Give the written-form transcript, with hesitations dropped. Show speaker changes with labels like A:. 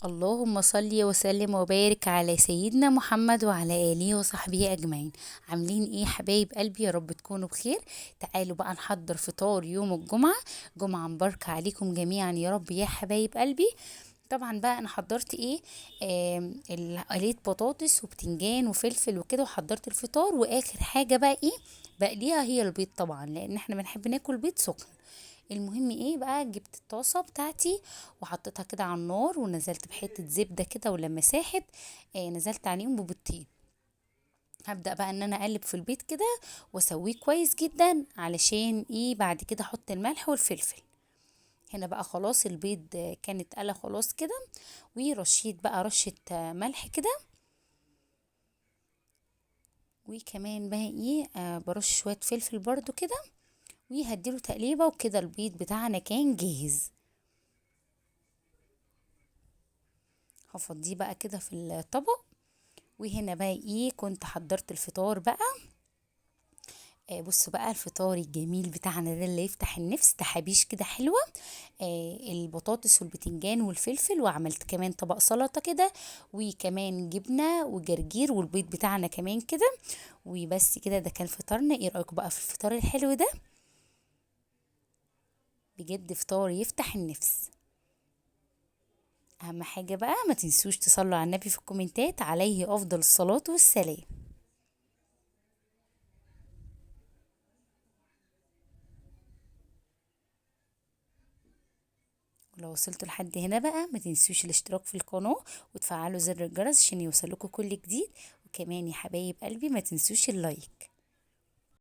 A: اللهم صل وسلم وبارك على سيدنا محمد وعلى آله وصحبه أجمعين. عاملين ايه حبايب قلبي؟ يا رب تكونوا بخير. تعالوا بقى نحضر فطار يوم الجمعة. جمعة مباركة عليكم جميعا يا رب يا حبايب قلبي. طبعا بقى انا حضرت ايه، قليت بطاطس وبتنجان وفلفل وكده، وحضرت الفطار. واخر حاجة بقى ايه بقليها هي البيض، طبعا لان احنا بنحب ناكل بيض سخن. المهم ايه بقى، جبت الطاسة بتاعتي وحطيتها كده على النار، ونزلت بحتة زبدة كده، ولما ساحت نزلت عليهم ببيضتين. هبدأ بقى ان انا اقلب في البيض كده واسويه كويس جدا، علشان ايه بعد كده احط الملح والفلفل. هنا بقى خلاص البيض كان اتقلى خلاص كده، ورشيت بقى رشة ملح كده، وكمان بقى ايه برش شوية فلفل برضو كده، وهديله تقليبة، وكده البيض بتاعنا كان جاهز. هفضيه بقى كده في الطبق. وهنا بقى ايه كنت حضرت الفطار بقى. بصوا بقى الفطار الجميل بتاعنا ده اللي يفتح النفس، تحابيش كده حلوة، البطاطس والبتنجان والفلفل، وعملت كمان طبق سلطة كده، وكمان جبنة وجرجير، والبيض بتاعنا كمان كده. وبس كده ده كان فطارنا. ايه رأيكم بقى في الفطار الحلو ده؟ بجد فطار يفتح النفس. اهم حاجة بقى ما تنسوش تصلوا على النبي في الكومنتات، عليه افضل الصلاة والسلام. ولو وصلتوا لحد هنا بقى ما تنسوش الاشتراك في القناة وتفعلوا زر الجرس عشان يوصلكوا كل جديد. وكمان يا حبايب قلبي ما تنسوش اللايك.